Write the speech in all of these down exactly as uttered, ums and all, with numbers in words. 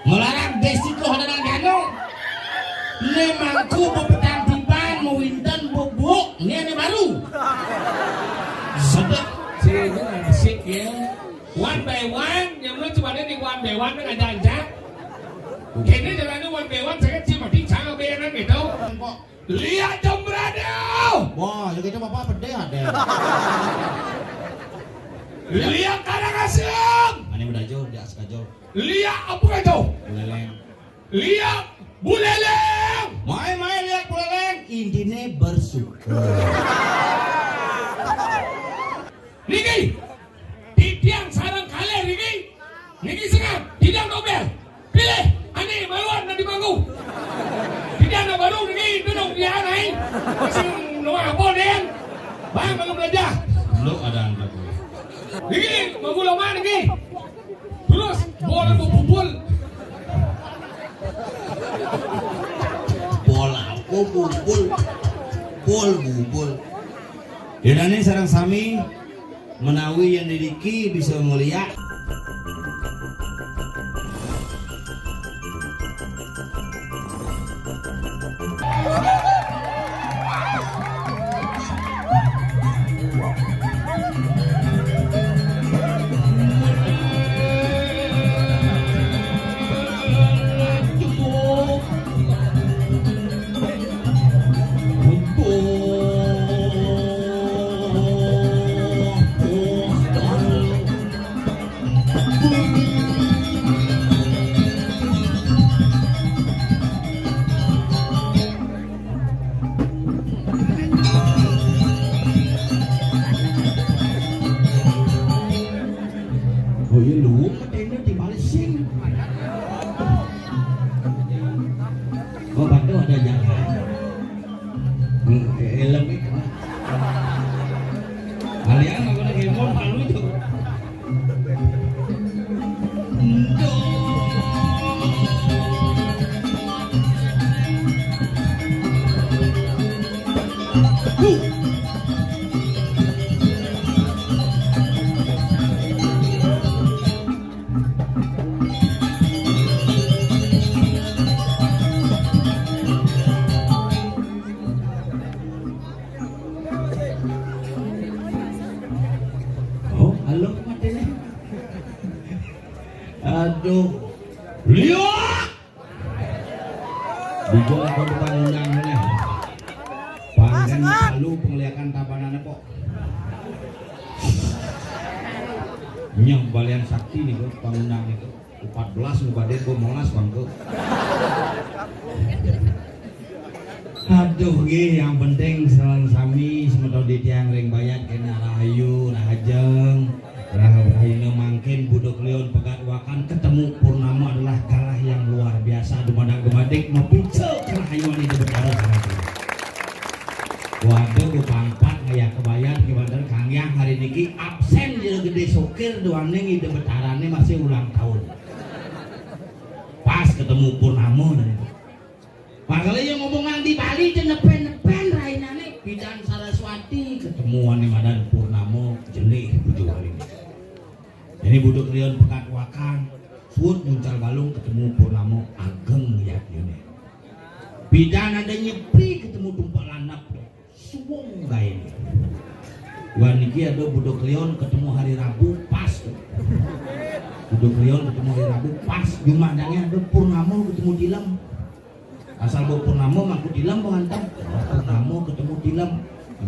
Melarang besi ko ada nang jano. Né mangku bepetang tiban mawinten buk-buk, né ané baru. Sedek. Sing asik ya. One by one, yang lu cuma ini one by one kan ada aja. Kéné jalané one by one, saya cuma di cara bayaran gitu. Liak Jembrana. Wah, ya gitu Bapak pedih ada. Liak Karangasem. Ané udah jauh, dia suka jauh. Liak apa aja? Buleleng. Liak Buleleng. Main-main liak Buleleng, intinya bersyukur. Niki, titiang sareng kalih niki, niki sengap, tidak dobel. Pilih, ané maluan nanti mangku. Tidak ada baru niki, duduk di anai. Sing nomor apa, Den? Bang, bang belajar. Lu ada anak gue. Niki, mangku lama niki. Terus, bola bubul. Bola, oh, bubul. Bol bubul. Yédané sareng sami menawi yén diriki bisa mulia. Oh iya, lu, katanya di Malaysia. Oh, Bandung ada jalan. Hmm, helm itu. Kalian aku lagi mau malu itu. Oh, halo, matene. Aduh. Liak. Dijol aku depan undang meneh. Pangkén malu pengliakan tabanane kok. Nyeh balian sakti nih, kok, pangundang itu. Empat belas nu badé, gua molas bangku. Aduh, nggih, yang penting sareng sami semeton titiang ring Bayat kéné rahayu, rahajeng. Rahina mangkin Buda Kliwon Pegat Wakan ketemu Purnama adalah galah yang luar biasa, dumadak dumadik mapica karahayuan Ida Betara sareng sami. Waduh, gua pangpat ngayah ka Bayat, kémanten Kang Yang hari niki absén Jero Gedé Sokir duaning Ida Betarané masih ulang tahun. Pas ketemu Purnama dan itu. Makanya yang ngomongan di Bali, cenepen-nepen rainané, Bidan Saraswati ketemu ané madan Purnama, jenih puji wali. Jadi Buda Kliwon Pegat Wakan, suud muncal balung ketemu Purnama, ageng yadnyané. Bidan ada Nyepi ketemu Tumpak Landep. Suwung gaéné. Wah, niki ada Buda Kliwon ketemu hari Rabu, pas tuh. Buda Kliwon ketemu hari Rabu, pas. Jumandangnya ada Purnama ketemu Tilem. Asal bawa Purnama, mangku Tilem penganten. Purnama ketemu Tilem.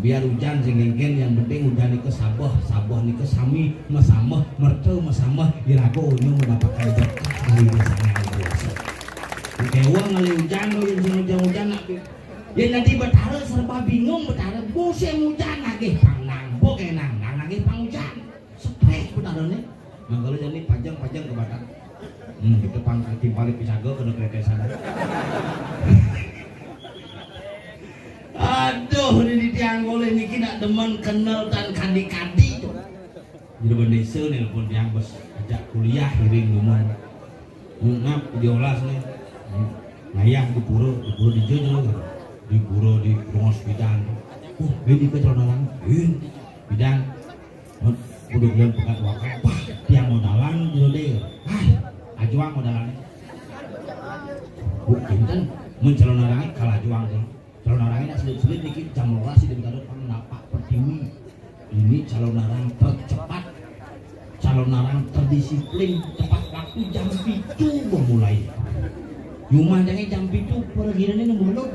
Biar hujan sing kéngkén, yang penting hujan nika sabeh, sabeh nika sami, masameh, merta masameh, iraga unyu mendapatkan berkah dari desa yang berhasil. Kéweh ngalih hujan, tuh, yang sing hujan-hujan, nak. Yén dadi Betara serba bingung, Betara. Musim ujan nagih pang nang, mbok nang, nang nagih pang ujan. Strés Betarané. Mangkala jani pajang-pajang ka Batak. Hmm, kita pang timpali pisaga kena krekesan. Aduh, ini tiang boleh niki nak demen kenal tan kadi-kadi. Jadi bendesa nelpon tiang bes ajak kuliah iring dumun. Ngap diolas nih. Ngayah di pura, di pura di Jogja kan. Di pura di Brongo Bidan. Uh, bedi ke celana lang. Eh, Bidan. Kudu bilang pekat wakal. Wah, tiang modalan dulu deh. Ah, ajuang modalan. Kan mun Calonarang kalajuang téh. Calonarang nak selip-selip niki jam dua belas sih, dari pang napak pertiwi. Ini Calonarang tercepat, Calonarang terdisiplin, tepat waktu jam pitu gua mulai. Jumah jangé jam pitu, pergi ini nunggu belum.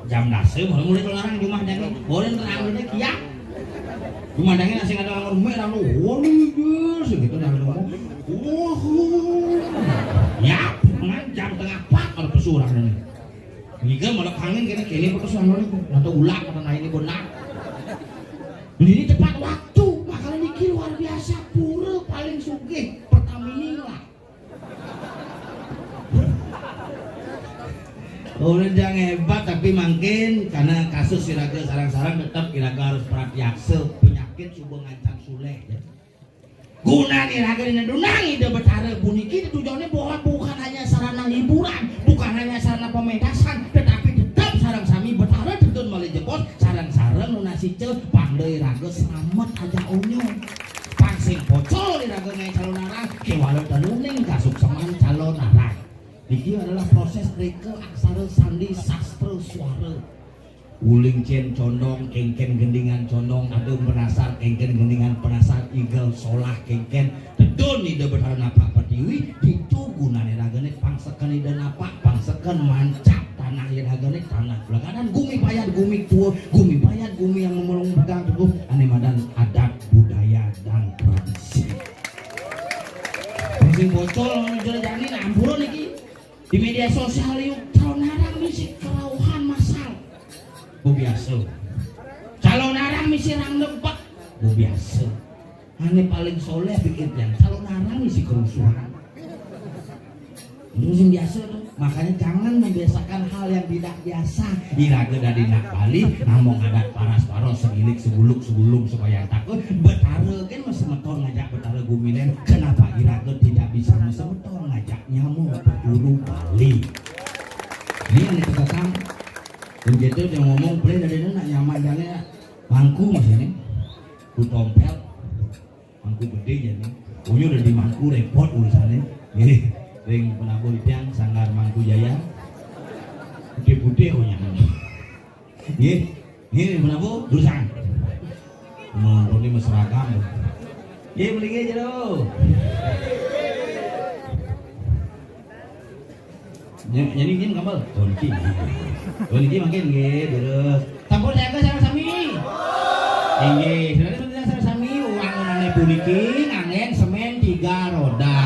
Jam dasa mulai, mulai Calonarang jumah jangé. Boleh nerang ini kiak. Jumah jangé nasi ada orang rumah, orang lu, "Wah, ini dia," segitu, orang ngomong, "Wah, ya, jam tengah empat ada pesurang ini." Ngiga malah kangen kene kene putus anu nih, atau ulah kata nah ini benar. Ini tepat waktu, makanya niki luar biasa, pura paling sugih, Pertamina lah. Orang yang hebat, tapi mungkin karena kasus iraga sarang-sarang tetap iraga harus perhatiaksa, penyakit suba ngancan suleh ya. Gunan iraga dina dunang Ida Betara puniki tujuannya bahwa bukan hanya sarana hiburan, bukan hanya sarana pementasan, tetapi tetap sareng sami Betara tetun malih jebos, sareng-sareng nunas ica panda iraga slamet ajak onyo. Pang sing pocol iraga ngaé Calonarang, kéwala tenuning kasukseman Calonarang. Niki adalah proses reka aksara sandi sastra suara. Uling cén condong, kéngkén gendingan condong, ada penasar, kéngkén gendingan penasar, igel solah, kéngkén tedun Ida Betara napak pertiwi, ditu gunané ragané pangseken Ida napak, pangseken mancap tanah Ida ragané, tanah Blaganan, gumi payat, gumi tua, gumi payat, gumi yang memelung pegang teguh, ané madan adat budaya dan tradisi. Sing bocor, jani ampura niki. Di media sosial yuk, Calonarang misi kerauhan masal. Bu biasa. Calonarang misi rang nebak. Bu biasa. Ane paling soleh bikin yang Calonarang misi kerusuhan. Itu sing biasa tuh. Makanya jangan membiasakan hal yang tidak biasa. Iraga dadi nak Bali, namung adat paras-paros, segilik, seguluk, segulung, supaya takut. Betara kan mah semeton ngajak Betara gumilen. Kenapa iraga tidak bisa mah semeton ngajak nyamuk berburu Bali? Ini yang ditekan. Begitu dia ngomong, boleh dari nak nyaman jalan ya. Mangku maksudnya. Ku tompel. Mangku gedé jani. Punya udah di mangku repot urusannya. Nggih, ring penabuh tiang Sanggar Mangku Jaya. Putih-putih punya. Nggih. Nggih, ring penabuh urusan. Penonton ini masyarakat. Nggih, mriki jero. Nya-, nyanyi gini gambar. Oh, niki. Oh, niki makin nggih, terus. Sampun siaga sareng sami? Inggih, saudara-saudara sareng sami, uang nane puniki ngangen semen tiga roda.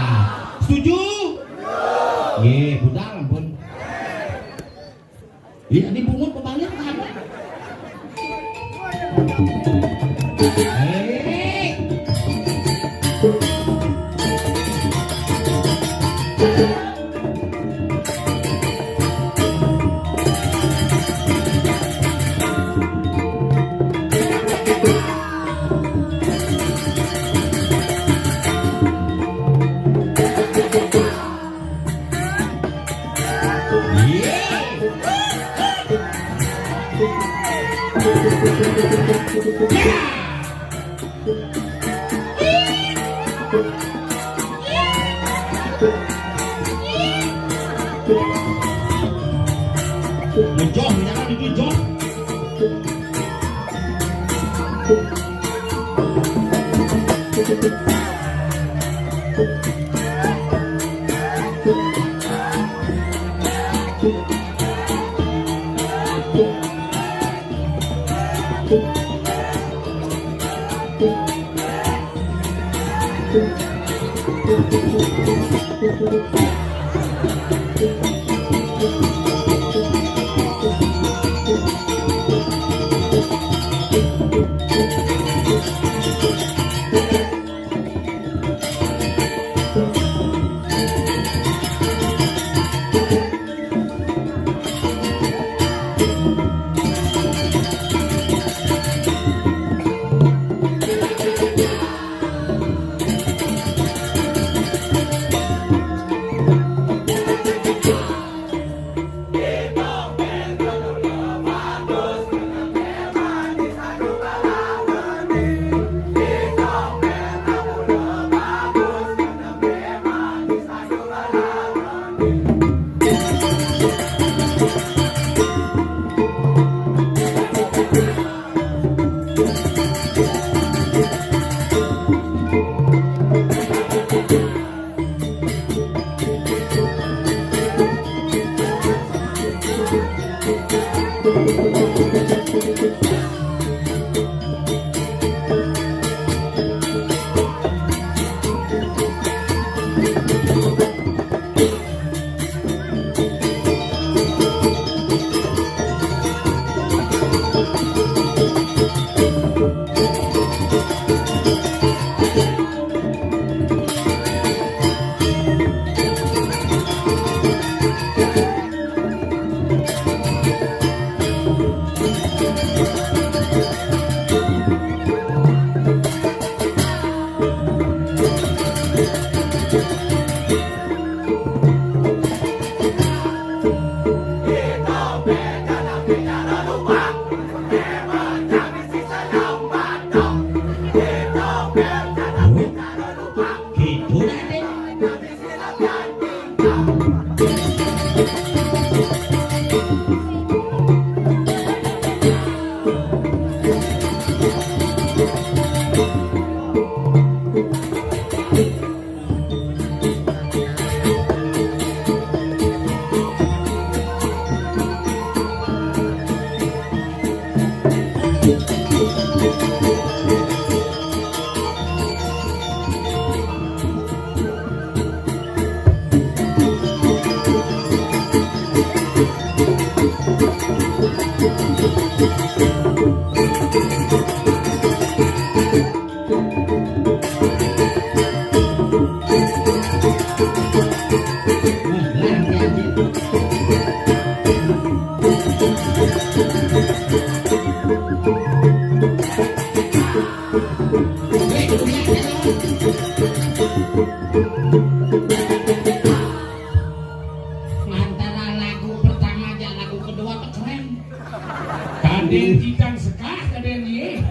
Setuju? Nggih, budal ampun. Iya, dipungut pembangunan apa? Hei. Ngejoh, jangan itu joh. Antara lagu pertama aja, lagu kedua tuh keren. Kadén cicang sekah, kadén iye.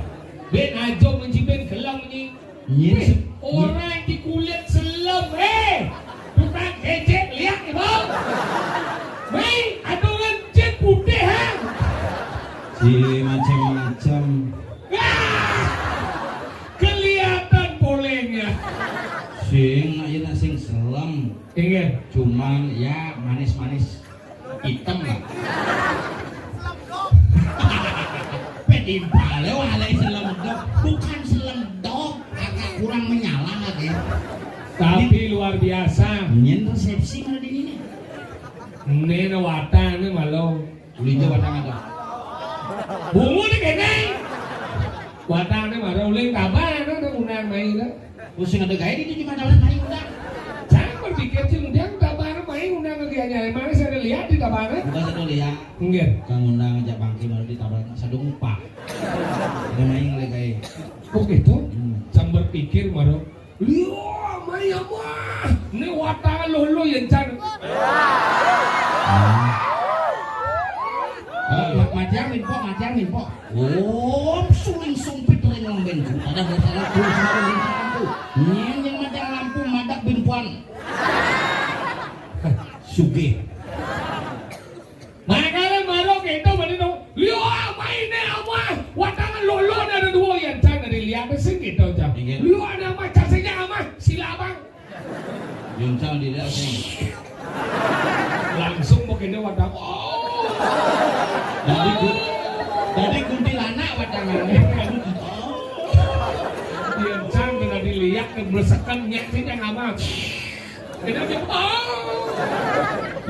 Bén ajo menjiben gelang ni. Nyén. Wih, se- orang di kulit selem, eh. Tukang kecek liak, Ibu. Mai, adongan cek putih, ha? Cile macam-macam. Wah, kelihatan polengnya. Sing, ayeuna sing selem. Inggih. Cuman ya manis-manis. Item lah. Pé timpalé wah lain selemdok, bukan selemdok, agak kurang menyala lagi. Tapi luar biasa. Nyén resepsi mana di ini? Néna watang né malo. Ulinja watang ada. Bungut né kéné. Watang né mara uling kabar ada undang mai dah. Wis sing ada gaé di mana mana mai undang. Jangan berpikir sing undang kabar mai undang ke dia nyari mana saya lihat di kabar. Bukan satu lihat. Enggak. Kang undang aja bangki baru di kabar satu upah. Ada mai ngalih gaé. Oh gitu. Hmm. Jangan berpikir mara. Liu, mai amah. Né watang lolo yén can. Ah. Ah, ma-, matiang minpok, matiang minpok. Oh, suling sumpit ring lembén. Ada masalah tuh sama ring lampu. Nyén nyén matiang lampu madak binpuan. Sugih. Mangkana mara kéto bani to. Liu amah iné amah, watangan lolo ada dua yén can dari liat sing kéto jam. Inggih. Liu ada amah cacingnya amah, sila abang. Yén can dilihat sing. Langsung begini watang. Oh. Dadi ku-, dadi kuntilanak watangan. Yén can dari liat ke blesekan nyek sing amah.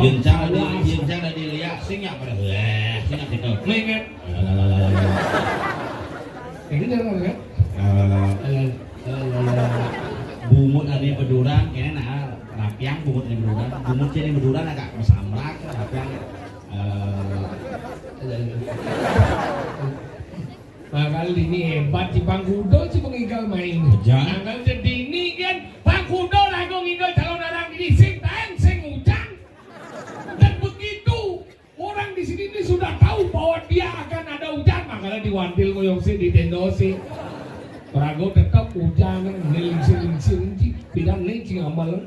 Yén can ada, yén can ada lihat, sing nyak pada, wéh, sing nyak gitu. Mlinget. Ini jangan kan? Eh, eh, eh, bungut ané beduran, kéné nah, rapiang bungut ané beduran. Bungut ané beduran agak mesamrak, rapiang. Eh, Makal dini hébat ci Bang Kudo ci pengigal main. Bejan. Anggal dini kan Bang Kudo lagu ngigal calon arang dini sing taén sing ujan. Dan begitu orang di sini ini sudah tahu bahwa dia akan ada hujan, makanya di wantil ngoyong sih, di tendo sih. Rago tetap hujan, lingsir-lingsir, ci. Tidak nih, ci amal.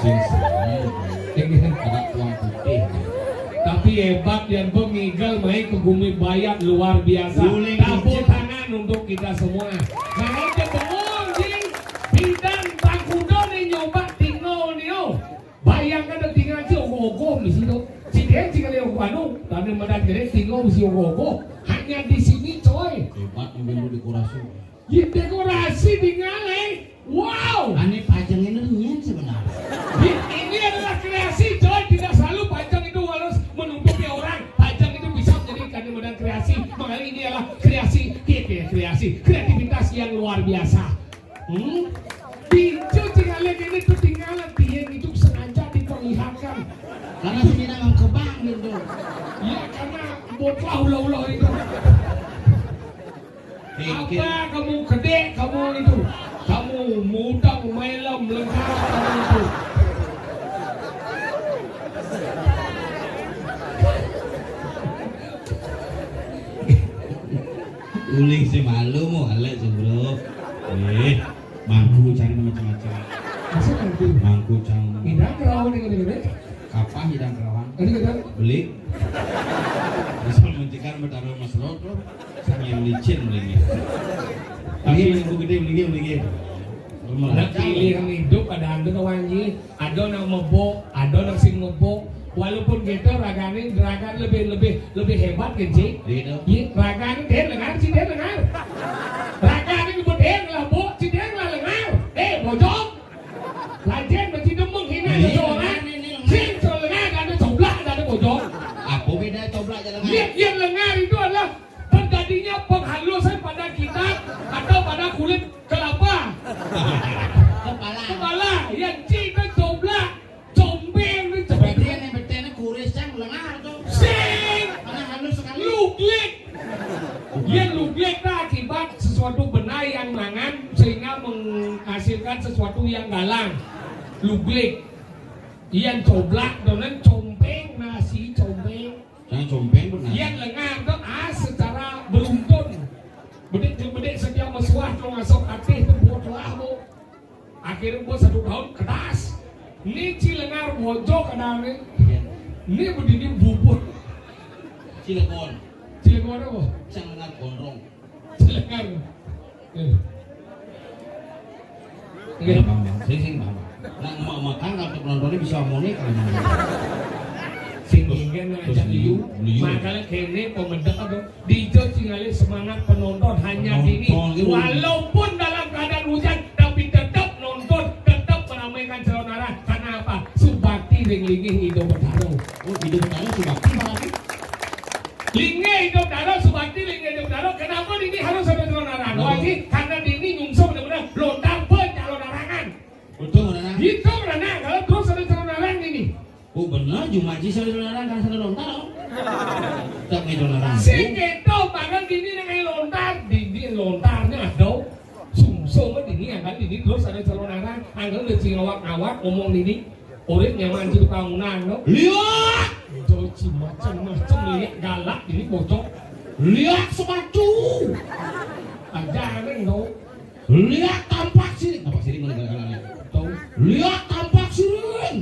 Sing sing. Anak tuang putih. Tapi hebat, Yan, Bang, ngigel main ke Gumi Bayat luar biasa. Tepuk tangan untuk kita semua. Kalau dia bengong, jing, bidang tangkudo ni nyoba tinggal ni, oh. Bayangkan dia tinggal je ogoh-ogoh di situ. Si dia tinggal yang anu, tapi madan gede tinggal si ogoh-ogoh. Hanya di sini, coy. Hebat, ngambil dekorasi. Ya, dekorasi tinggal, eh. Wow. Ane pajang ini nyen sebenarnya. Ini adalah kreasi, coy. Tidak selalu pajang itu harus menutupi orang. Pajang itu bisa menjadi kadang-kadang kreasi. Makanya ini adalah kreasi, kre-, kre-, kreasi, kreativitas yang luar biasa. Hmm? Pintu tinggalnya ini tuh tinggalan, dia itu sengaja diperlihatkan. Karena sini nang kebang gitu. Ya, karena botlah ulah-ulah itu. Apa kamu gede, kamu itu? Kamu mudang, malam, lengkap kamu itu. Uling si malu mau alek si bro. Eh, mangku cari macam-macam. Masa mangku? Mangku cang. Hidang kerawan yang gede-gede. Kapah hidang kerawan. Gede-gede. Beli. Bisa mencikan bertaruh mas rot, bro. Sang yang licin beli. Tapi yang gede beli, beli. Nah, pilihan hidup ada anu kawan ji. Ada nak mebok, ada nak sing mebok. Walaupun gitu ragane, ragane lebih, lebih, lebih hebat kan, Cik? Iya. Iya, ragane dia lengar, Cik, dia lengar. Ragane nyebut dia ngelah bok, Cik, dia ngelah lengar. Eh, bojong. Lajen mesti demeng hina seseorang. Sing so lengar, ada coblak, ada bojong. Apa beda coblak dan lengar? Iya, yang lengar itu adalah terjadinya penghalusan pada kitab atau pada kulit kelapa. Kepala. Kepala, yang Cik itu coblak. Combeng ni. Berarti yang betulnya kuris yang lengar tu. Sing. Mana halus sekali. Luglik. Yang luglik lah akibat sesuatu benda yang mangan sehingga menghasilkan sesuatu yang galang. Luglik. Yang coblak, donan combeng, nasi combeng. Yang combeng benar. Yang lengar tu, ah, secara beruntun. Bedik, bedik setiap mesuah tu masuk hati tu buat lah tu. Akhirnya buat satu tahun keras. Ni Cilengar bojok ada ni. Iya. Ni berdiri bubut. Cilegon. Cilegon apa? Cilengar gondrong. Cilengar. Eh. Oke. Bang, bang. Sing, sing, bang, bang. Nak mau makan kalau penontonnya bisa mau nih kalau mau. Sing ingin ngajak liu, liu. Makanya kene pemedek apa? Dijo tinggalin semangat penonton hanya dini. Walaupun dalam keadaan hujan, tapi tetap nonton Sing linggih Ida Betara. Oh, Ida Betara Subakti malah. Linggih Ida Betara Subakti, linggih Ida Betara. Kenapa dini harus ada calon arang? Kenapa? Lagi, karena dini nyungsung benar-benar lontar pun calon arangan. Betul, benar. Gitu, benar. Kalau terus ada calon arang ini. Oh, benar, Jumaji calon arang, kan calon lontar. Tak ada calon arang. Sing gitu, bahkan dini nang lontar, dini lontarnya ada. Sungsung dini, kan dini terus ada calon arang. Anggal udah sing ngawak-ngawak, ngomong dini. Urip nyaman di bangunan, no? Liak! Joci macam-macam liak galak ini bocok. Liak sepatu. Aja aneh, no? Liak tampak siring. Tampak siring mana galak-galak? Tahu. Liak tampak siring.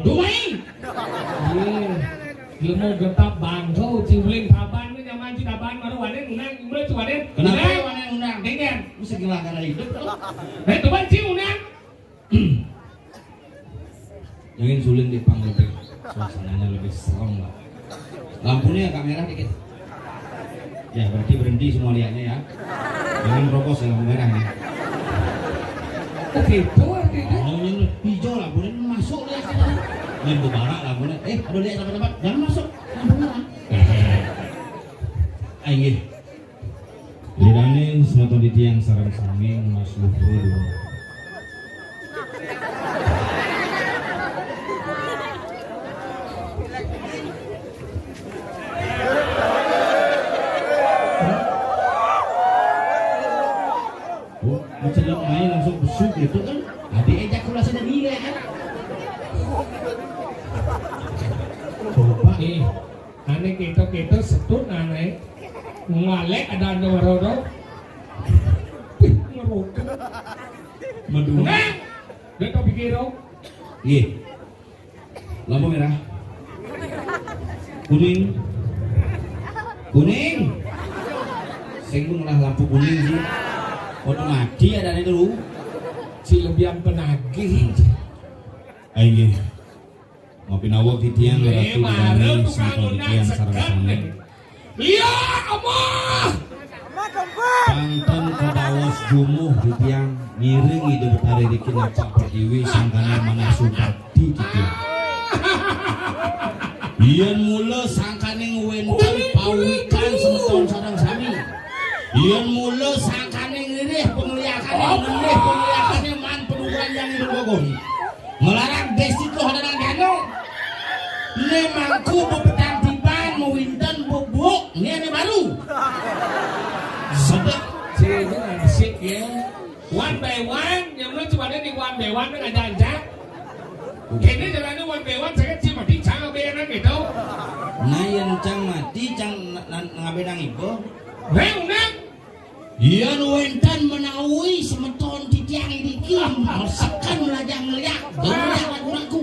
Dumai. Iya. Ilmu getap bangkau, ciuling taban, ini nyaman di taban, baru waden, unang, mulai tu waden. Kenapa waden unang? Dengar. Mesti gila karena hidup. Eh, teman cium unang. Jangan suling di pang lebih, suasananya lebih serem lah. Lampunya agak merah dikit. Ya, berarti berhenti semua liatnya ya. Jangan merobos ya lampu merah nih. Oh, gitu artinya. Oh, ini hijau lampunya masuk liatnya. Ini barak lampunya. Eh, ada liat tempat-tempat. Jangan masuk. Lampu merah. Ayo. Ridane semeton titiang sareng sami Mas Lutfi dulu. Oh, mencedak main langsung besuk gitu kan? Ada ejakulasi dan nilai kan? Coba eh. Ane keto-keto setut ane. Ngalek ada anda warodo. Pih, ngerodo. Madura. Nah, dia kau pikir dong. Iya. Lampu merah. Kuning. Kuning. Sing lah lampu kuning sih. Foto mati ada nih dulu. Si lebihan penagih. Ayo. Maupun awak titiang. Eh, ratu mara tukang semeton undang titiang sareng sami. Liak, amah. Panten kedawas jumuh titiang ngiring Ida Betari riki napak pertiwi sangkaning manah subakti titiang. Yen mula sangkaning wenten pawikan semeton sareng sami. Yen mula sangkaning lirih pengliakane, ngendih pengliakane man penurunan yang Ida Bagong. Melarang desi tuh ada nang jano. Ne mangku bepedang tiban mewinten bubuk ne baru. Sedek. Sini asik ya. One by one, yang lu cuma ada di one by one kan ada aja. Kene jalannya one by one saya cuma di cara benar gitu. Nah, yang cang mati, cang ngabenang ibu. Reng, nang. Yen wenten menawi semeton titiang niki mesekan melajah ngeliak, ngeliak ragu-ragu.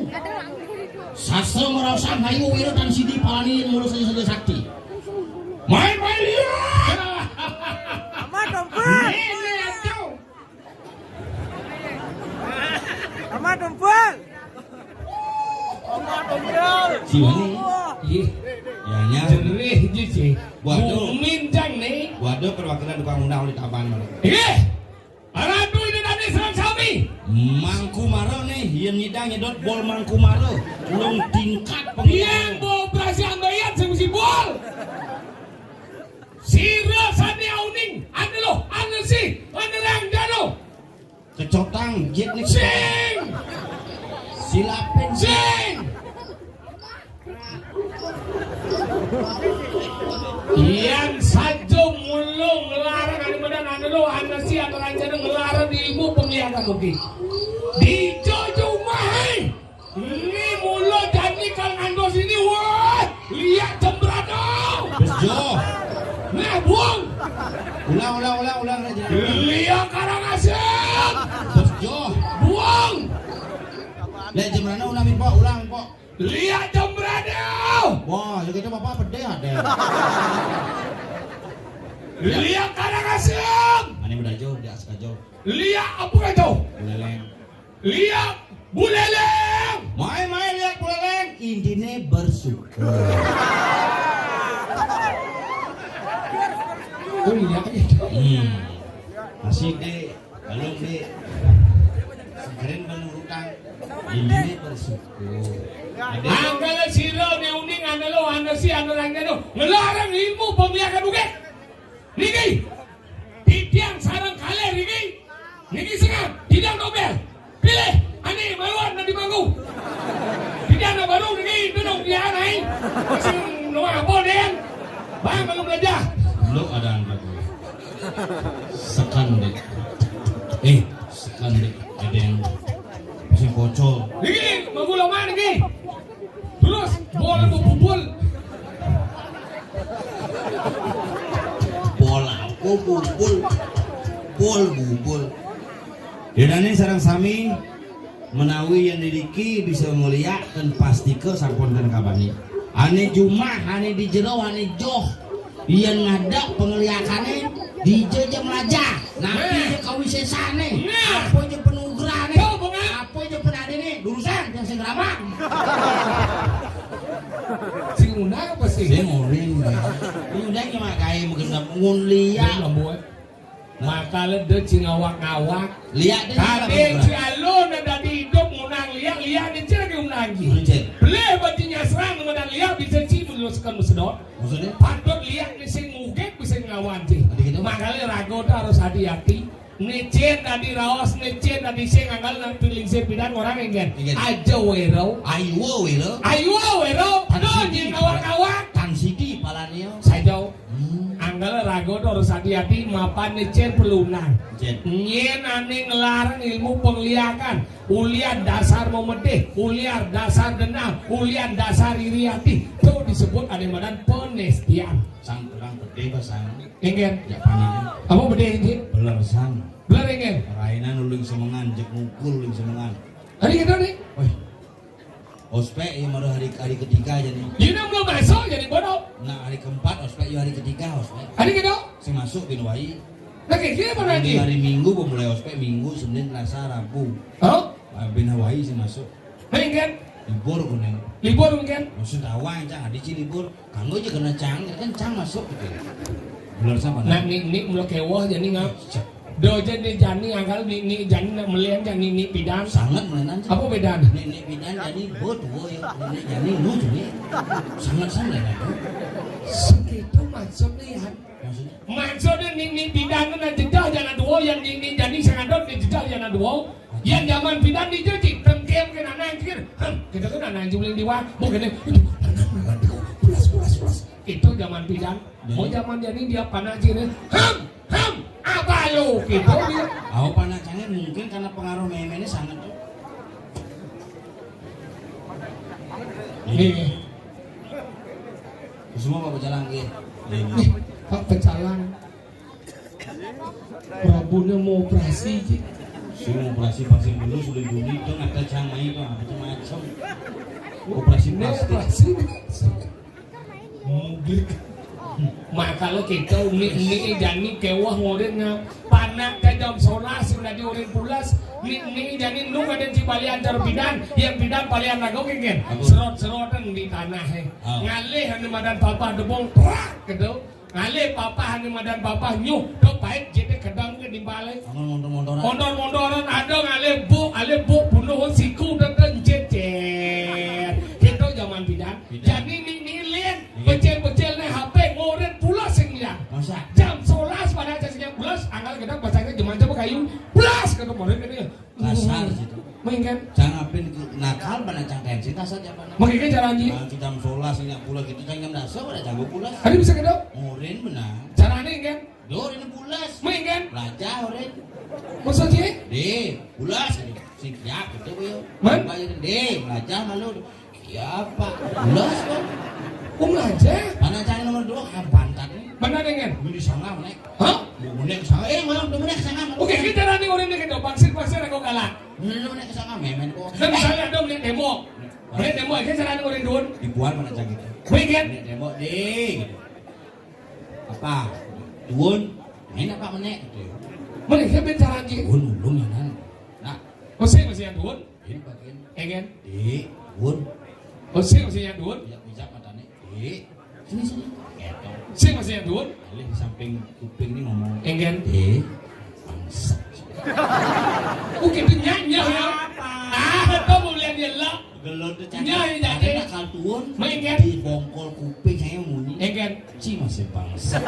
Sastra merasa mayu wirutan sidi palani mulus saja sakti. Main-main lihat. Amat dong, Pak. Ini yang tahu. Amat dong, Pak. Siwani. Ih. Ya, nya. Jerih ji, ji. Waduh. Mumin jang ni. Waduh, perwakilan tukang undang oleh taban malu. Ih. Ratu ini tadi serang sami. Mangku Mara ni, yen nyidang nyedot bol Mangku Mara. Ulung tingkat pengurus. Yang bawa operasi ambayat sing mesti bol. Sira sane auning, ane lo, ane si, ane rang jano. Kecotang, jit ni. Sing! Silapin. Sing! Yang saja mulung ngelarang ane medan ane lo, ane si, ane rang jano ngelarang di ibu penglihakan mungkin. Di jojo mahai. Ini mula jani kal ngandos ini, wah, liak jembrana. Bes jo. Nah, buang. Ulang, ulang, ulang, ulang, ulang. Liak Karangasem. Bes jo. Buang. Liak jembrana ulang, Mpok, ulang, Mpok. Liak jembrana. Wah, ya gitu Bapak pedih ada. Liak Karangasem. Mana udah jo, dia suka jo. Liak apa jo? Buleleng. Liak buleleng. Main-main liak buleleng. Intinya bersyukur. Oh iya, iya. Hmm. Asik deh. Belum deh. Sekarang belum utang. Ini bersyukur. Angkala sira né uning, ana lo, ana si, ana rang, anu, ngelarang ilmu pemiliakan bukit. Niki, titiang sareng kalih niki. Niki sengap, tidak dobel. Pilih, ane maluan nanti mangku. Tidak ada baru niki, duduk di anai. Sing nomor apa, Den? Bang, belum belajar. Lo ada angkat. Sekan, Dek. Eh, sekan, Dek. Ada yang masih pocol. Niki, mangku lama niki. Terus, bola bubul. Bola bubul. Bol bubul. Yéh, dané sareng sami menawi yén niki bisa mulyakaken pastika sampun ten kabani. Ané jumah, ané di jero, ané joh. Yén ngadeg pangliyakané, dija ja mlajah. Napi ja kawisésané? Apa ja panugrahané? Apa ja panadiné? Durusang, jang sing ramang. Sing ngundang apa sih? Sing ngundang. Ngundang ya mak gaé mungkin nggak ngun liak. Makala da ci ngawak-ngawak. Liak da ci ngawak-ngawak. Kadé ci alun dadi idup ngundang liak, liak né ci lagi ngundang ci. Pelih bati nyasrang ngundang liak bisa ci meneruskan sedot. Maksudnya? Patut liak né sing mugik bisa ngawak ci. Makala raga da harus hati-hati. Né cén dadi raos, né cén dadi sing anggal nang piling sing pidan orang enggén. Aja wéro. Aywa wéro. Aywa wéro. Tan sidi ngawak-ngawak. Tan sidi palania. Saja. Anggal raga to harus hati-hati, mapan né cén pelunang. Cén. Nyén ané nglarang ilmu pengliakan, ulian dasar memedih, ulian dasar dendam, ulian dasar iri hati. To disebut ané madan penestian. Sang tukang pedih, Pak, sang. Enggén. Ya, panik. Apa pedih, Cik? Beler, sang. Beler, enggén. Rainan uling semengan, jek mukul uling semengan. Hari kita nih. Wih. Ospek ya, baru hari, hari ketiga aja nih. Yuna belum masuk jadi bodoh. Nah, hari keempat ospek ya, hari ketiga ospek. Hari kita? Sing masuk bin wai. Lagi kira apa lagi? Hari Minggu mulai ospek, Minggu, Senin, Selasa, Rabu. Oh? Ah, bin wai sing masuk. Nah, enggén. Libur kuning. Libur enggén. Maksud awang, cang, adi ci libur. Kanggo aja kena cang, kan cang masuk gitu. Bener sama. Nah, nik nik mula kéweh jani ngap. Cek. Do aja deh jani angkal nik nik jani nak melian jani nik pidan. Sangat melian. Apa bedana? Nik nik pidan jani bo tuwo ya. Nik nik jani lu tuwo. Sangat sama ya. Segitu maksudnya ya. Maksudnya? Maksudnya nik nik pidan na jedah jana duo, yang nik nik jani sangadot di jedah jana duo. Yang zaman pidan di jedah tengkem ke nanang kir. Hah, kita tuh nanang jumling diwa. Bu gini. Pulas, pulas, pulas. Itu zaman pidan. Mau zaman jani dia panak kir. Ham, ham. Apa lo? Gitu dia. Aku panak cangé mungkin karena pengaruh mémé ini sangat tuh. Nih. Semua Pak Pecalang, nggih. Nih, Pak Pecalang. Prabuna mau operasi, Cik. Sing operasi vaksin dulu sudah Juni, itu ada cang main tuh, macam-macam. Operasi plastik. Operasi. Muglik. Makala kita uni-uni jani kéweh ngorin nga panak ka jam solas udah di orin pulas. Ni ni jani nu kadén ci balian cara pidan, yang pidan balian lagu kéngkén. Serot-serotan di tanah, eh. Ngalih anu madan papah debong, prak, gitu. Ngalih papah anu madan papah nyuh, do pait jete kedang ke di balai. Mondor-mondoran. Mondor-mondoran ada ngalih buk, ngalih buk bunuh siku dan cecer. Kita zaman pidan. Jani ni nilin, becil-becil nih H P ngorin pulas sing liang. Masa? Jam solas pada aja sing pulas, anggal kita bacanya jam aja kayu. Pulas kata murid ini. Kasar gitu. Main kan? Cang apin nakal mana cang tensi kasar zaman. Makin kan cara anjing. Nah, jam solas ini pulas gitu, cang jam dasar pada jago pulas. Ada bisa gitu? Ngorin benar. Caranya kan? Dor ini pulas. Main kan? Belajar orin. Maksudnya? Deh, pulas gitu. Siap gitu, Bu. Man? Bayar deh, belajar malu. Iya, Pak. Pulas kan? Om aja. Mana cang nomor dua, kapan tadi? Mana dengan? Beli sana, menek. Hah? Mau menek sana. Eh, malam tuh menek sana. Oke, kita nanti orang ini kita pasir-pasir aku kalah. Menek sana, memen kok. Dan misalnya ada menek demo. Menek demo, kita nanti orang dun. Dibuat mana cang gitu? Baik kan? Menek demo, deh. Apa? Dun. Main apa menek gitu? Menek siapa cara anjing? Dun, dun, ya kan? Nah. Masih, masih yang dun? Ini bagian. Engen. Di, Wun. Oh, sing sing nyandun. Ya, bisa matane. Di. Sini, sini. Gitu. Sing sing nyandun. Alih di samping kuping ini ngomong. Engen. Di. Bangsa. Oh, gitu nyanyi ya. Apa? Ah, Belum tuh cakep. Nyai jadi. Ada nak kaltuun. Main kan? Di bongkol kuping saya munyi. Main kan? Ci masih bangsa.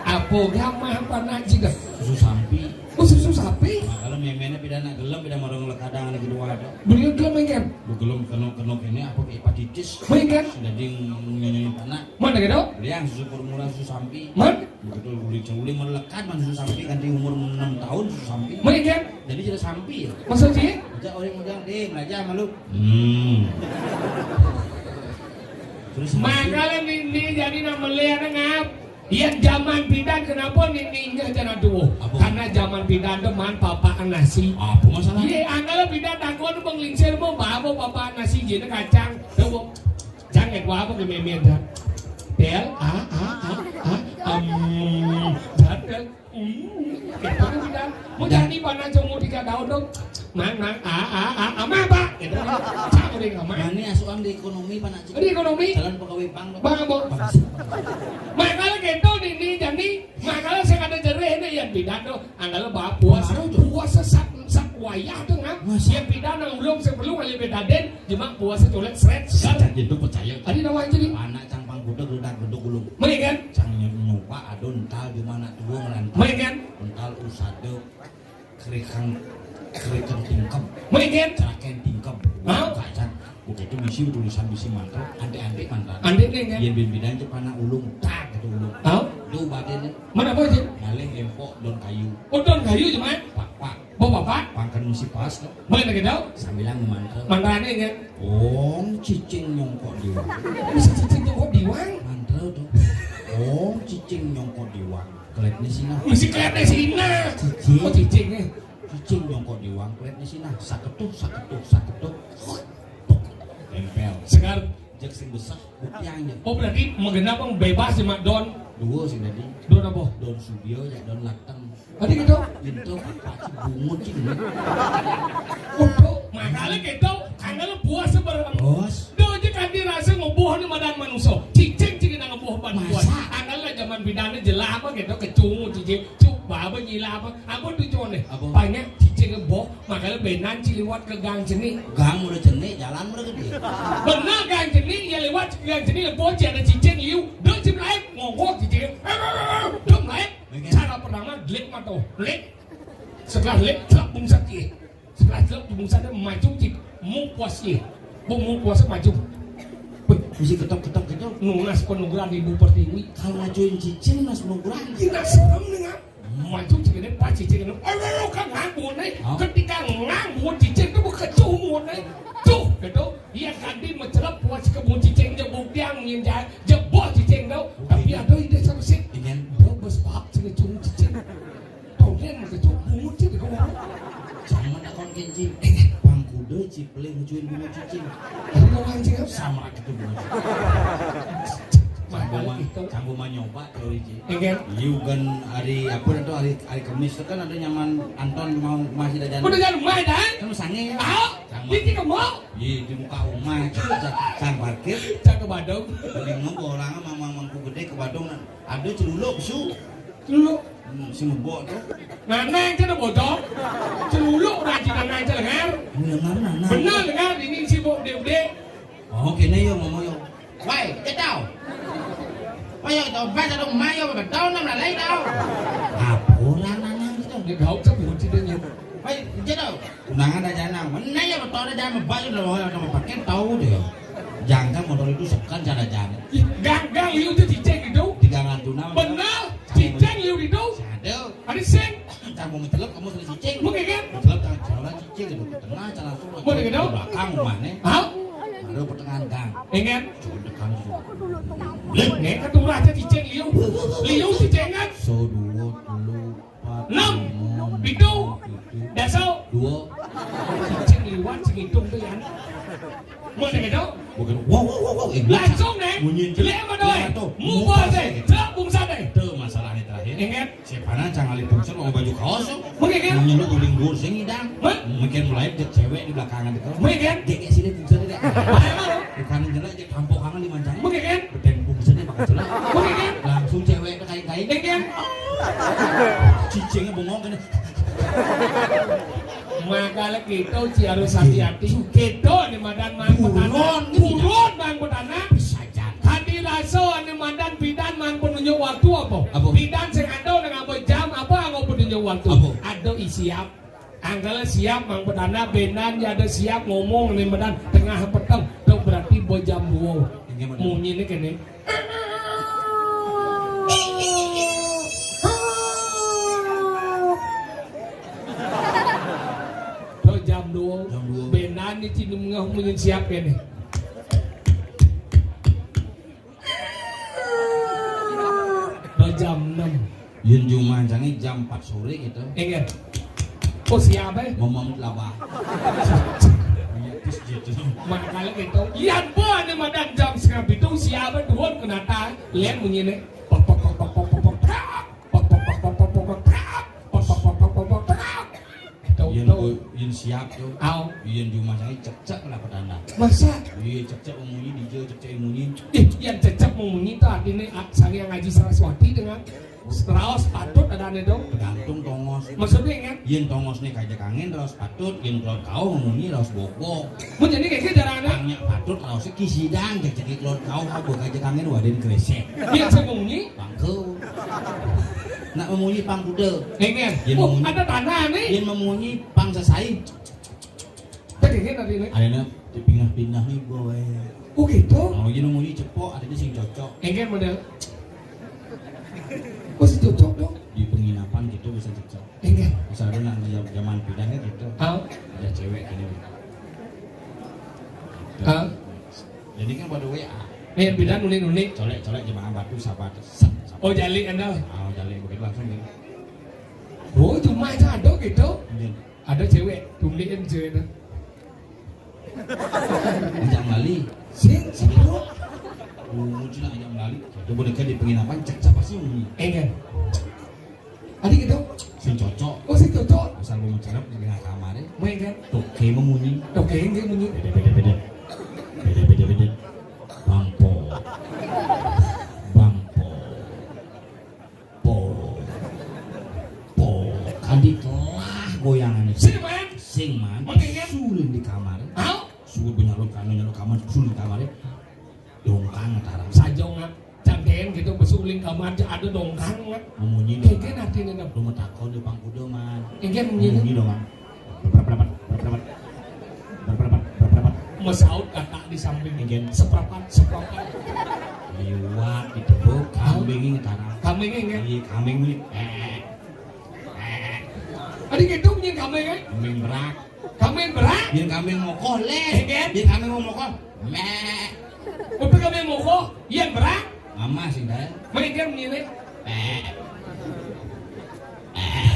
Apa gak mah apa nak juga? Susu sampi. Oh, susu sapi? Nah, kalau memena pida nak gelem, pida marang lekadang lagi dua ada. Beliau gelem, main kan? Bu gelem kena-kena ini apa hepatitis? Main kan? Jadi nyanyi anak. Mana gitu? Liang susu formula susu sampi. Man? Begitu uli culi melekat man susu sampi, ganti umur enam tahun susu sampi. Main kan? Jadi jadi sampi ya. Maksud sih? Aja orang muda deh, belajar malu. Hmm. Terus sampi. Makanya nini jadi nak melihat ngap. Yang zaman pidan kenapa nini ingat jangan tuh? Apa? Karena zaman pidan tuh man papaan nasi. Apa masalah? Iya, angkala pidan takut tuh penglingsir mau bawa papaan nasi jadi kacang. Tuh, jangan gua apa ke memian dah. Tel, ah, ah, ah, ah, um, dah, tel. Hmm, gitu kan, Bang. Mau jadi mana cuma tiga tahun dong? Mang, mang, ah, ah, ah, ama apa? Gitu kan. Cak udah nggak mang. Mani asuhan di ekonomi, Pak Nak Cik. Di ekonomi? Calon pegawai bank, Pak. Bang, Bang. Bang. Makanya gitu, ini, ini, jadi, makanya saya kata jerih ini yang pidan tuh. Angkala bapak puasa, puasa sak, sak wayah tuh, ngap. Masa? Yang pidan nang ulung sebelum aja betaden, cuma puasa colek seret, seret. Sejak itu percaya. Tadi nawang jadi. Anak cang pangkuda geludak geduk ulung. Main kan? Cang nyo-, nyoba ada ental di mana tua ngelantar. Main kan? Ental usada kerikang, kerikang tingkep. Main kan? Ceraken tingkep. Hah? Kacan. Begitu misi tulisan misi mantra, antik-antik mantra. Antik nih kan? Yang bin-bidan cek anak ulung, tak gitu ulung. Hah? Tuh batin. Mana apa sih? Ngalih empok daun kayu. Oh, daun kayu cuma? Pak, pak. Bawa bapak? Pangkan misi pas tuh. Main lagi tau? Sambilan mantra. Mantranya kan? Ong cicing nyongkok di wang. Bisa cicing nyongkok di wang? Mantra tuh. Ong cicing nyongkok di wang. Keletnya sini. Mesti keletnya sini. Cicing. Oh, cicing nih. Cicing nyongkok di wang, keletnya sini. Saketuh, saketuh, saketuh. Tempel. Segar. Jek sing besar, bukti aja. Oh, berarti menggenap bang bebas sih, Mak Don. Dua sih tadi. Don apa? Don Subio ya, Don Lateng. Ada gitu? Itu apa sih bungut sih ini? Udah, makanya gitu, angkala puasa bareng. Bos. Doh aja kan dirasa ngoboh ni madan manusia. Cicing cicing nang ngoboh ban puasa. Masa? Angkala zaman pidannya jelas apa gitu, kecungu cicing. Cuk, baba nyila apa? Apa tujuannya? Apa? Banyak cicing ngoboh, makanya benan ci liwat ke gang seni. Gang udah jenik, jalan udah gede. Benar gang seni, ya lewat gang seni, ngoboh ci ada cicing liu. Doh ci melayu, ngongkok cicing. Doh melayu. Cara pertama, delik mata. Delik. Setelah delik, telak bungsat ye. Setelah telak bungsat ye, maju cik. Mau puas ye. Mau, mau puas maju. Wih, mesti ketok-ketok gitu. Nunas penugaran Ibu Pertiwi. Kalau ngajuin cicing, nunas penugaran. Tidak serem dengan. Maju cik ini, pas cicing ini. Aduh, kan nganggur nih. Hah? Ketika nganggur, cicing itu berkecumur nih. Tuh, gitu. Iya, ganti mencelep puas kebun cicing, jebuk tiang, nginjak, jebol cicing tau. Tapi ada ide sama sih. Ingin. Bro, bos paham sih ngecung cicing. Tongen ngecung bungut sih di bawah. Sama tak kon kencing. Bang kuda cipling ngecuin bungut cicing. Tapi mau mancing apa? Sama gitu bungut. Makanya itu. Canggung mah nyoba teori cicing. Iya kan? Liu kan hari apa itu, hari, hari Kamis itu kan ada nyaman Anton mau masih ada jalan. Udah jalan rumah dah. Kan sange ya. Tahu? Cang Diki kemo? Iya, di muka rumah, cang, cang parkir. Cang ke Badung. Beli ngomong orang sama mamangku gede ke Badung, nah. Ada celuluk, su. Celuluk? Hmm, si ngebok tu. Nanang cang dah bodong. Celuluk rajin nanang cang lengar. Lengar nanang. Benar lengar, ini si bok gede-gede. Oh, kena ya, mama ya. Wai, cetau. Wai, ya, tau, baca dong, mayo, betul, nam lalai tau. Apa orang nanang gitu? Dia gauk sebut cedenya. Wai, cetau. Undangan aja nang. Mana ya betul aja, membaju udah mau, udah mau pakai tau deh. Jangan motor itu sekan cara jalan. Ih, gang, gang, liu tu cicing itu. Di gang Antuna. Benar, cicing liu itu. Ada. Ada sing. Cang mau mencelep, kamu sudah cicing. Mungkin kan? Mencelep, cang, cang, cicing itu. Tengah, cang langsung. Mungkin kan? Di belakang rumah nih. Hah? Ada pertengahan gang. Ingat? Cuma dekat situ. Nih, keturah aja cicing liu. Liu cicing kan? So, dua, telu, empat, enam, lima, pitu, pitu, dasar. Dua. Cicing liwat, cicing hitung tu, ya. Mau dengar tu? Bukan. Wow, wow, wow, wow. Eh, langsung, nih. Bunyi. Lihat apa tu, eh? Lihat tu. Mubazir. Mubazir. Celak bungsa, eh. Tu masalah ni terakhir. Ingat? Siapa nak cang alih pungsan mau baju kaos tu? Mungkin kan? Menyulut uling gur sing idang. Hah? Mungkin mulai dia cewek di belakangan tu. Mungkin kan? Dia kat sini pungsan dia. Mana, mana? Di kanan jalan dia kampung kangen di mancang. Mungkin kan? Beten pungsan dia makan celak. Mungkin kan? Langsung cewek tu kain-kain. Mungkin kan? Cicingnya bengong kena. Makala kita ci harus hati-hati. Kita ane madan Mang Petana. Buron, gitu. Buron Mang Petana. Bisa jan. Kadi rasa ane madan pidan Mang Penunjuk Waktu apa? Apa? Pidan sing ada dengan apa jam apa anggo Penunjuk Waktu? Apa? Ada i siap. Angkala siap Mang Petana, benan ya ada siap ngomong ane madan tengah peteng. Itu berarti ba jam dua. Ini madan. Munyine kene. Tuh jam dua. Jam dua. Benan ni cini mengah munyin siap ya nih. Tuh jam enam. Yun jumah jange jam empat sore gitu. Ingat. Oh siap eh. Ngomong laba. Iya, terus gitu. Makanya gitu. Yan ba ane madan jam setengah pitu siap eh turun ke nata. Lihat munyine. Pok, pok, pok, pok, pok, pok, pok, prak. Pok, pok, pok, prak. Pok, pok, pok, pok, pok, prak. Tuh, tuh. Yun siap tuh. Au. Yun di rumah saya cekcek lah pedanda. Masa? Iya, cekcek memunyi, dija cekcek memunyi. Ih, yang cekcek memunyi tuh artinya ah, saya ngaji Saraswati dengan raos patut ada ane dong. Tergantung tongos. Maksudnya ingat? Yun tongos nih kaja kangen raos patut, yun kelon kau memunyi raos bokbok. Mun jadi kayak gitu caranya. Tanya patut raosnya kisidang, cekcek kelon kau, kau kaja kangen waden kresek. Iya, saya memunyi. Pangku. Nak memunyi pang kuda. Enggak. Yen oh, memunyi, ada tanah nih. Yen memunyi pang sesai. Tadi kan tadi nih. Ada nak dipindah-pindah nih boy. Oh gitu. Oh, yen memunyi cepok, ada sing cocok. Enggak model. Oh, si cocok dong. Di penginapan gitu bisa cocok. Enggak. Misalnya nak di zaman pindahnya gitu. Hah? Ada cewek gini. Hah? Jadi kan pada W A. Nih, pindah nunik-nunik. Colek-colek jemaah batu sahabat. Set, sahabat. Oh, jali anda. Oh, jali begitu langsung gitu. Oh, cuma aja ada gitu. Iya. Ada cewek, tundikin cewek itu. Ajak melali. Sing, sing, bro. Oh, cina ajak melali. Itu boleh kan di penginapan, cek siapa sih ini? Enggak. Adi gitu? Sing cocok. Oh, sing cocok. Asal mau mencerap di tengah kamar ya. Main kan? Toke memunyi. Toke yang dia munyi. Beda, beda, beda. Beda, beda, beda. Bangpo. Bangpo. Po. Po. Kadi telah goyangannya. Sing, man. Sing, man. Main kan? Sulin di kamar. Hah? Sulit banyak lo, karena nyelok kamar, sulin kamar ya. Dongkang tarang. Saja nggak. Cangkean gitu, besuling kamar aja ada dongkang nggak? Memunyi dong. Keke nanti nih dong. Lu mau takon di pangkuda, man. Keke munyi. Munyi dong, man. Berapa, berapa, berapa, berapa? Berapa, berapa, berapa? Mesaut kata di samping. Keke. Seperempat, seperempat. Liwat, ditebuk, kambing ini tarang. Kambing ini, kan? Iya, kambing ini. Eh. Eh. Adi gitu munyi kambing, kan? Kambing berak. Kambing berak? Yen kambing mokoh, leh. Yen kambing mokoh, meh. Upi kambing mokoh, yen berak? Mama sih, dah. Meh, yen munyi, leh. Meh. Meh.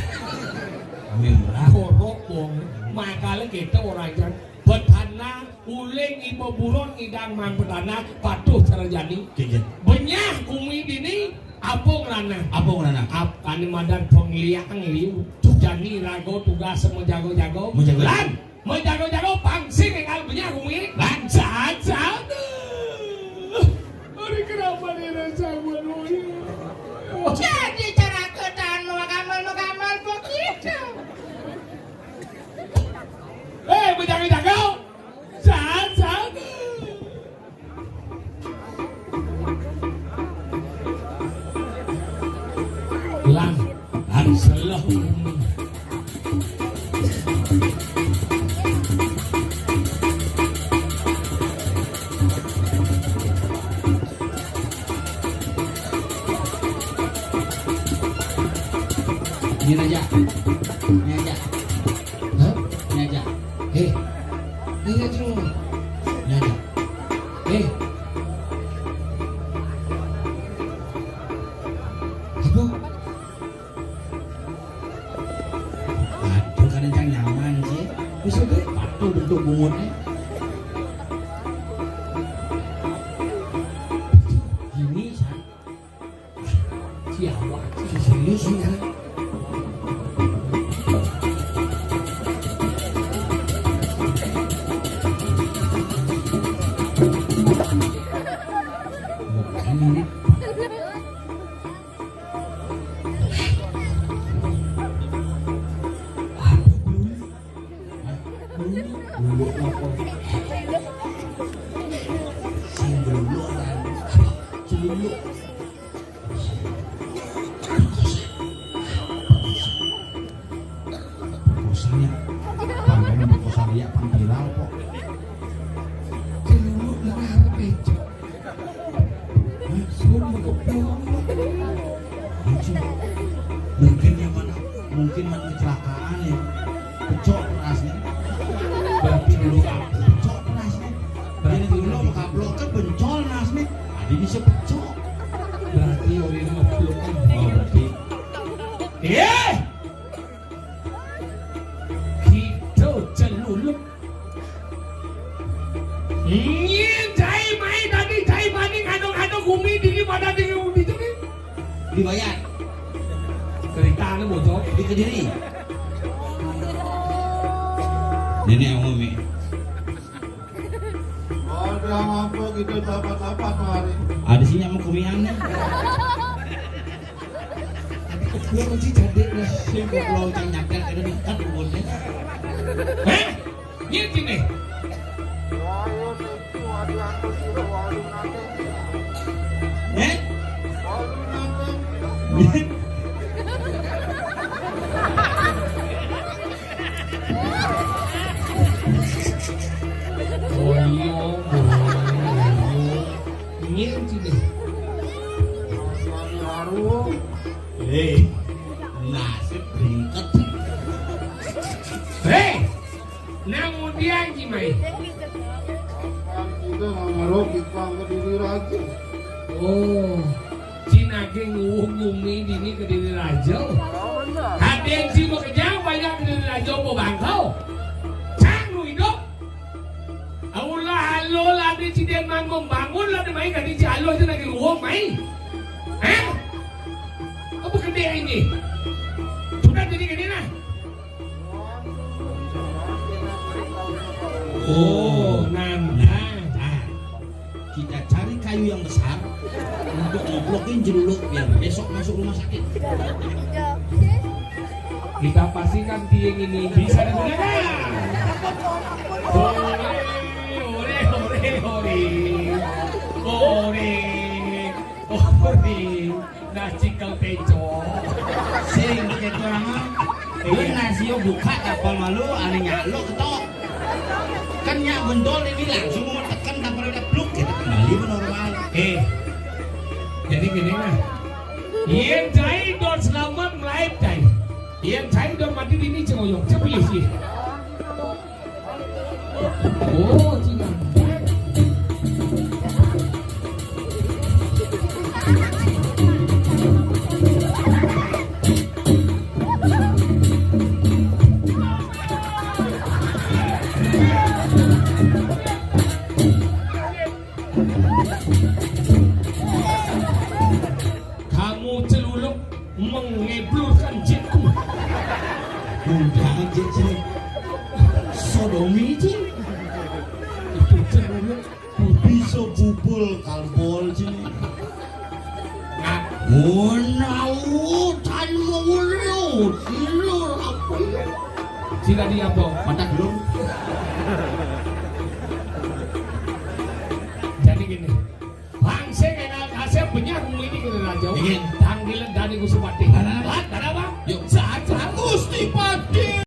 Kambing berak. Korok, wong. Makanya kita orang jan. Petana, uling, ibu buron, idang mang petana, patuh cara jani. Iya, iya. Benyah kumi dini, Apung Ranah. Apung Ranah. Ap-, ane madan pengliang liu. Jani rago tugas menjago-jago. Menjago. Lan, menjago-jago pangsing enggal benyah kumi. Lan. Saat, saat. Hari kenapa nih rasa gua dulu? Jadi cara ketan mau kamar, mau kamar begitu. Eh, menjago-jago. Saat, saat. Lan, lan selo. Ini aja. Ini aja. Hah? Ini aja. Eh. Ini aja. Ini aja. Eh. Apa? Aduh, kadang cang nyaman sih. Maksudnya? Patuh bentuk bungutnya. Gini, San. Siapa? Serius, ya? Bukan ini. Apa, Bro? Mungkin ya mana? Mungkin mana kecelakaan ya. Pecok kerasnya. Berarti dulu pecok kerasnya. Berarti dulu makablok kan bencol nasnya. Tadi bisa pecok. Berarti orang ngeblok kan. Oh, berarti. Eh! Kita celulup. Nyén cai mai tadi cai bani ngadong-ngadong gumi dini pada di, di sini. Dibayar. Cerita anu bocor. Di Kediri. Nenek Umi. Ada apa kita sahabat-sahabat kemarin? Ada sih nyamuk kumian nih. Tapi kebetulan kunci jadi nih. Sing goblok cang nyadar kada dekat umurnya. Hah? Nyén sini. Eh? Oh iya, oh iya. Nyén sini. Eh, nasib ringket. Hei! Nang mudian, Ci Mai. Kan kita ngamaro kita ke diri raja. Oh, Ci naging nguwuh gumi dini ke diri raja. Kadén Ci makejang banyak ke diri raja apa bangkau. Cang nu idup. Aulah alo ladi Ci dén mang membangun ladi mai kadi Ci alo Ci naging nguwuh mai. Hah? Apa gedé ini? Sudah jadi gedé nah. Oh, nah, nah, nah. Kita cari kayu yang besar untuk ngoplokin celuluk biar besok masuk rumah sakit. Kita pastikan tiang ini bisa digunakan. Ore, ore, ore, ore. Ore, ore. Nah, cikel peco. Sing kéto urang mah. Iya. Nasi yo buka kapal malu, ane nyaluk ketok. Kan nyak bentol ini langsung mau tekan kapal udah bluk, kita kembali ke normal. Eh, jadi gini nah. Yén cai dot selamat melaib cai. Yén cai dot mati dini cengoyong, cepilih sih. Oh, Cina. Kamu celuluk mengeblurkan jitku. Undangan jit sini. Sodomi, Cing. Itu celuluk bisa bubul kalbol, Cing. Nah, menautan mengulut, ilur apa ya? Sila dia apa? Mata belum. Jadi gini, Bangsa kenal kasih punya rumah ini kena raja. Iya. Tanggilan dari Gusti Patih.